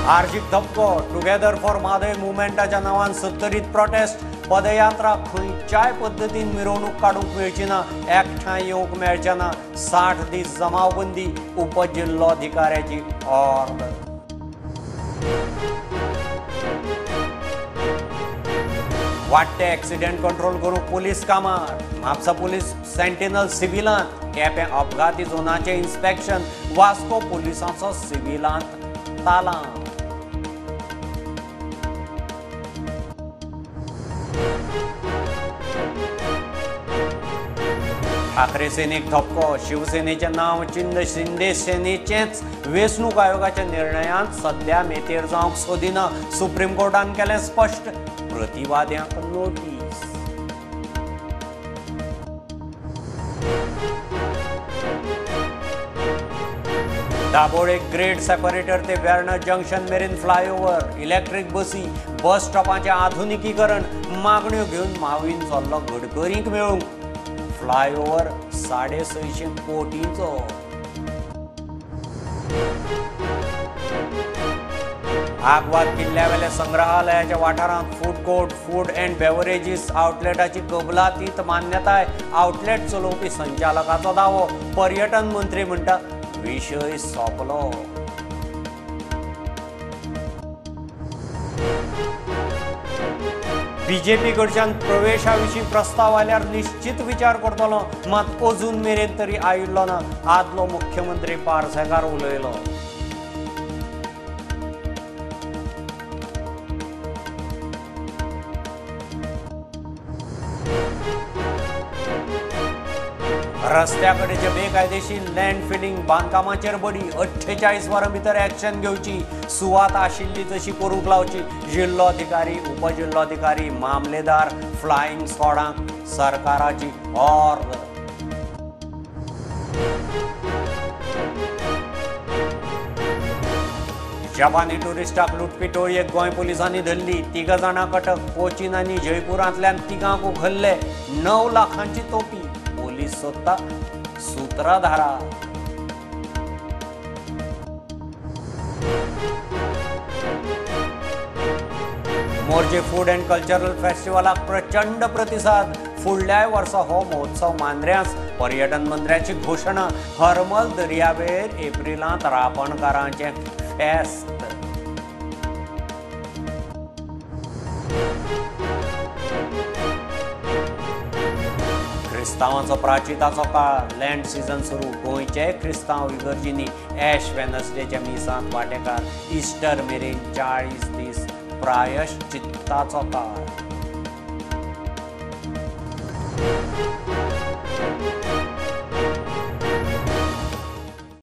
आर्जीक धपको, together for Mhadei मुवमेंटाच्या नांवान सत्तरीत protest, padyatra खंयच्याय पद्दतीन मिरवणूक काडूंक मेळची ना, एकठांय येवंक मेळचें ना, 60 दीस जमावबंदी, उपजिल्लोधिकाऱ्याची ऑर्डर। वाडटे एक्सिडेंट कंट्रोल करूंक पुलीस कामार, म्हापसा पुलीस सेंटिनल सिव्हिलांत, केपें अपघाती झोनाचें इन्स्पेक्शन, वास्को पुलिसांचो सिव्हिलांत तालांव। ठाकरे सेनेक धपको, शिवसेनेचें नांव चिन्न शिंदे सेनेचेंच, वेंचणूक आयोगाच्या निर्णयांत सद्या मेतेर जावंक सोदिना, सुप्रीम कोर्टान केलें स्पश्ट, प्रतिवाद्यांक नोटीस। दाबोळे ग्रेड सेपरेटर ते वेर्णा जंक्शन मेरेन फ्लायओव्हर, इलेक्ट्रीक बसी, बस स्टॉपांचें आधुनिकीकरण, मागण्यो घेवन मावीन चल्लो गडकरींक मेळूंक, फ्लायओव्हर 650 कोटींचो। आगवाद किल्ल्यावेल्या संग्रहालयाच्या वाठारांत food court, food and beverages आउटलेटाची कबलातीत मान्यताय, आउटलेट चलोवपी संचालकाचो दावो, पर्यटन मंत्री म्हणटा विशय सोंपलो। बीजेपी कडच्यान प्रवेशा विशीं प्रस्ताव आल्यार निश्चित विचार करतलो, मात अजून मेरेन तरी आयिल्लो ना, आदलो मुख्यमंत्री पार्सेकार उलयलो। रस्त्या कडेचे बेकायदेशीर लँड फिलिंग बांदकामाचेर बडी, 48 वरां भितर एक्शन घेवची, सुवात आशिल्ली तशी करूंक लावची, जिल्लोधिकारी, उपजिल्लोधिकारी, मामलेदार, फ्लायिंग स्क्वॉडांक सरकाराची ऑर्डर। जपानी टुरिस्टाक लुटपी टोळयेक गोंय पुलिसांनी धरली, 3 जाणां अटक, कोचीन आनी जयपुरांतल्यान 3 उखल्ले, 9 लाखांची तोपी, पोलीस सोदता सूत्रधारा। मोरजे फूड अँड कल्चरल फेस्टिवलाक प्रचंड प्रतिसाद, फुडल्याय वर्सा हो महोत्सव मांद्र्यांच, पर्यटन मंत्र्याची घोशणा, हरमल दर्यावेळेर एप्रिलांत रापणकारांचें फेस्त। क्रिस्तांवांचो प्राचिताचो काळ, लँड सीझन सुरू, गोंयचे क्रिस्तांव इगर्जींनी एश वेनसडेच्या मिसांत वांटेकार, इस्टर मेरेन 40 दीस प्रायश्चित्ताचो काळ।